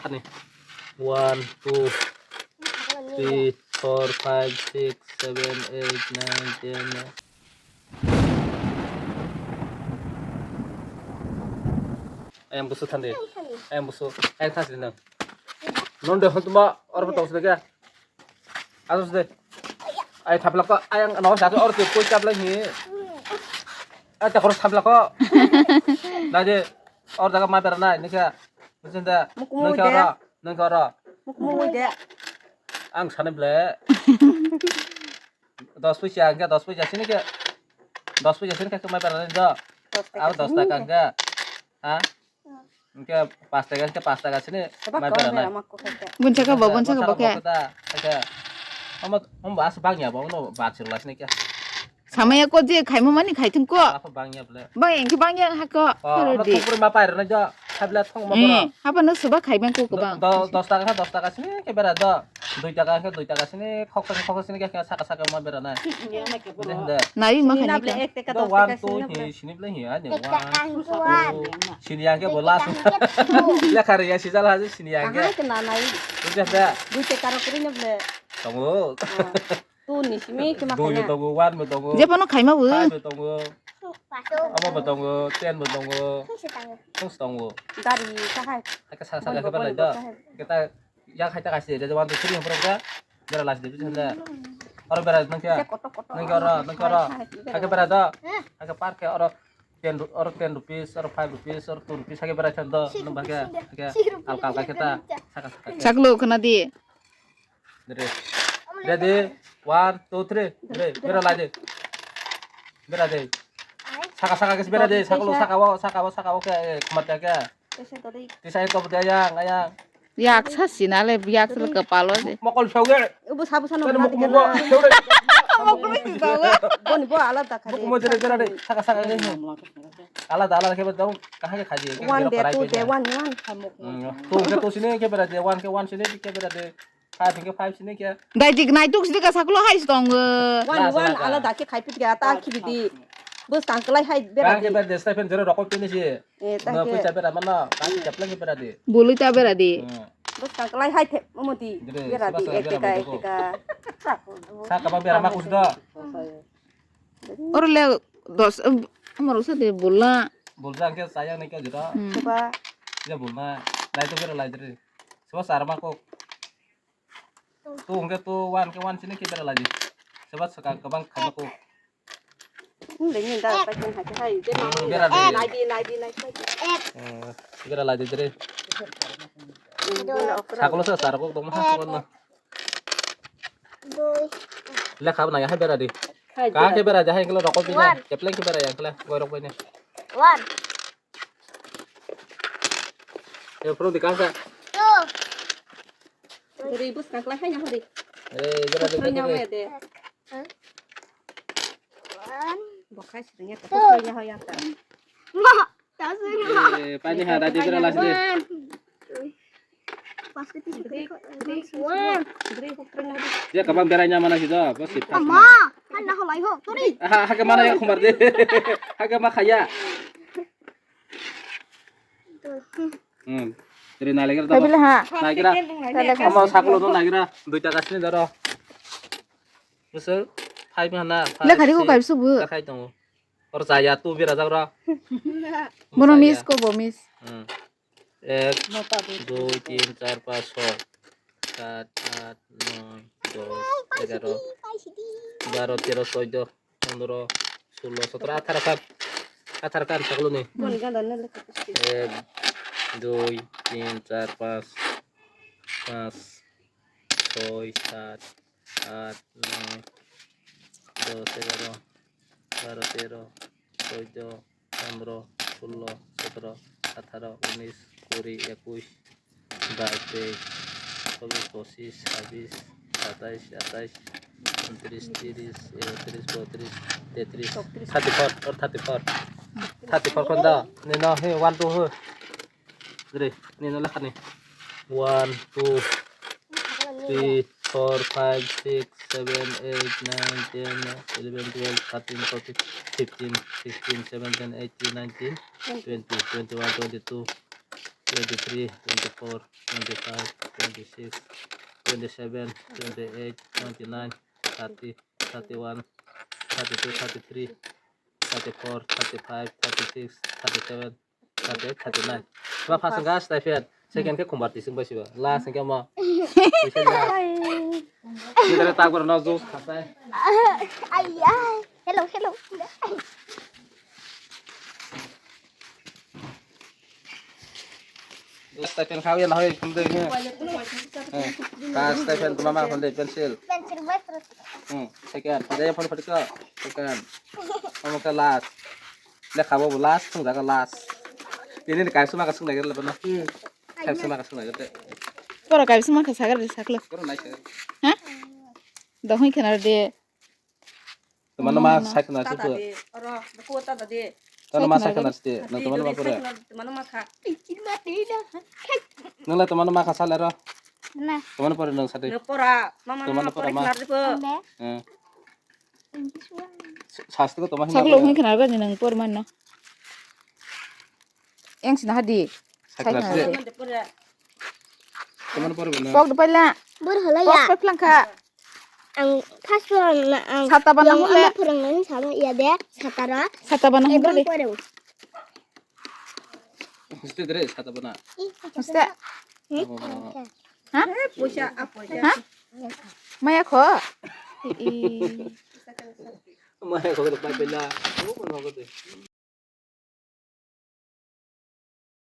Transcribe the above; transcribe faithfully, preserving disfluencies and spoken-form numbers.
Ani. One, two, three, four, five, six, seven, eight, nine, ten. Ayang busu thandi. Ayang busu. Ayang thasi nang. Non de hontuma orbo tong sini ke. Asus de. Ai thaplak ko ayang no sa or tu koi chaplak ni. Ai ta khor thaplak ko. Na je or daga ma bera nai ni kha. Busin da. Mukmo Nang kha de. Ora. Nang kha ora. Mukmo de. Ang sani ble. Dos puisa ang kha dos puisa sini kha. Dos puisa sini kha ma bera nai do. Dos taka Au dos sini taka kha. Ang kha. Hingke pas taka, hingke pas taka sini. Coba mai kau berana. Bera mak kau kau. Bunsa kau bo, bunsa kau bo khe. Khe. Omo, omo bas bangya bo, omo bas sirla sini khe. Samaya ko je khaima mani khai thung ko. Apa bangya ble. Bang engke bangya ha ko. Oh, omo rodi. Thongpur ma pai rana jo. Habla thong ma Eh, bro. Apa no suba khai bang ko ko bang. Do, dos taka, dos taka sini khe bera do. Dui taka khe dui taka sini, khok taka khok sini khe saka saka ma bera nai. Nari ma Sini khani na ble ka. Ek taka Do dos one, taka two, sini na ble. Hi, sini ble hi, ani one, two. Sini yang khe bo last. Lekha rwya sijal ha, sini yang khe. Kahai kena nai. Bujha da. Dui taka rok kri na ble. Tongo. Two ni simi khe ma Dui khani. Tongo, one bo tongo. Je bono khaima bo. Five bo tongo. Omo bo tongo, ten bo tongo. Tungsi tongo. Dari kahai. Aka saka saka khe belai do. Kita Yak hai ta kaisa de, one, two, three, hwnphro khe bera last division de. Oro bera nang khe. Nang khe oro, nang khe oro. Hai khe bera do. Hai khe par khe oro ten ru-, oro ten rupees, oro five rupees, oro two rupees, hai khe bera thang do. Nang ba khe, hai khe alka alka khe ta. Saka saka khe. Chaklo khna di. Ready? Ready? One, two, three. Ready? Bera lai de. Bera de. Saka saka khe bera de. Saklo saka o, saka o, saka o khe, eh, khmat khe. Tisa to de ayang, ayang. Yak sa sina le, yak sa le kapalo de. Mokol sogwe. Ubu sabu sana Tani mukumugo. Sogwe. Mokol sogwe. Boni bo alada kha de. Mukumo jere jere de. Saka saka de. Alada alada khe dong. Kaha khe khaji. One day, two day, one, one. Hmm. Tu ke tu sini ke bera de, one ke one sini ke bera de. Five ke five sini ke. Dai dik nai tuk sini ka saklo hai stong. One, one alada khe khai pit ga ta khibi di. Bus tang klai hai bera de. Kaha khe bera de, stipend jere rokol tini si. Eh, ta Na ke. Pui ta bera mano, ta ke chaplang ke bera di. Bului ta bera di. Hmm. Bus tang klai hai the, mumoti. Jere, bera di, seba seba ek bera teka, ek bera teka. Sa kabang bera ma kusi do. Oro le dos, em, amar usa de bola. Bolja angke sayang ne kya jira. Hmm. Coba. Ya bolna. Lai to bera lai jere. Seba sar ma ko. Tu hingke tu one ke one sini ke bera laji. Seba saka kabang khama ko. Ini ni da pakin hai hai. Bera de. Nai di, nai di, nai di. Eh, bera laji dere. Saklo sa sar ko dong ha ko na. Dui. Le khab na ya hai bera di. Hai, ka bera. Ke bera ja hai kelo rokol pina. One. Kepleng ke bera ya kela. Goi rok pina. One. Yo, pro di kasa. Two. Dari bus kang kelai hanya hari. Eh, jera de. Bus hanya hari. Ada. Hah? One. Bokai sering ya, two. Hanya hari apa? Ma, tak sering. Eh, pani ha, tadi jera last day. One. Pas ke tisu kiri kok. One. Dari kok pernah di. Ya, kapan beranya mana sih, bos? Ama, kan dah halai ho, turi. Ah, hake mana ya, kumar de. Hake ma khaya. Hmm. Ri nai legra to. Kabila ha. Nai gra. Tale ka. Ama saklo no nai gra. Dui taka sini daro. Bwswk phai mihana. Le khari ko kaibsu bu. Khai tongo. Or jaya tu bira jagra. Bono miss ko bo miss. Hmm. Ek, dui, tin, char, panch, choi, sat, at, noi, dos, egaro, baro, tero, soido, pondro, sulo, sotro, atharo khan. Atharo khan saklo ni. Ek, dui, tin, char, panch, panch, choi, sat, at, noi, dos, egaro, baro, tero, soido, pondro, sulo, sotro, atharo, unis, kuri, ekush, bais, teis, chobis, pochis, chabis, satais, atais, untris, tris, ekotris, botris, tetris, thirty four, or thirty four. Thirty four khon da. Nino, he, one, two, he. Dre, nino lakhani. One, two, three, four, five, six, seven, eight, nine, ten, eleven, twelve, thirteen, fourteen, fifteen, sixteen, seventeen, eighteen, nineteen, twenty, twenty-one, twenty-two, twenty-three, twenty-four, twenty-five, twenty-six, twenty-seven, twenty-eight, twenty-nine, thirty, thirty-one, thirty-two, thirty-three, thirty-four, thirty-five, thirty-six, thirty-seven, thirty-eight, thirty-nine. Ma first wngkha stipend, second khe khumbar tising bai siba. Last hwnkhe mo. Bidare tak boro no juice khasai. Ayya. Hello, hello. Stipend khawi na hoi phone de. Ka stipend mama phone de pencil. Pencil bai pro. Hmm, second. Phone de phone phatika. Second. Omo ka last. Lekha bo last, sung jaga last. Tini ni kaisa ma ka sung lagi le bana. Kaisa ma ka sung lagi te. Poro kaisa ma ka sagar de sakle. Poro nai sagar. Ha? Dohoi khena de. Teman ma sai khena si tu. Oro, ko ta da de. Teman ma sai khena si. Na teman ma pore. Teman ma kha. Nang la teman ma kha sale ro. Na. Teman pore nang sate. Pora, mama teman pore ma. Eh. Sasti ko teman. Saklo hoi khena ba ni nang por man no. Yang sina hadi. Saklo si. Teman pore na. Pok de pala. Bor hala ya. Pok pek langka. Ang first floor na ang sata bana yang hole. Ama phwrwngmani sama iya de satara. Sata bana hole. Hostel dere sata bana. Hostel. Ha? Poisa, a poisa. Ha? Maya kho. Maya kho pai pela.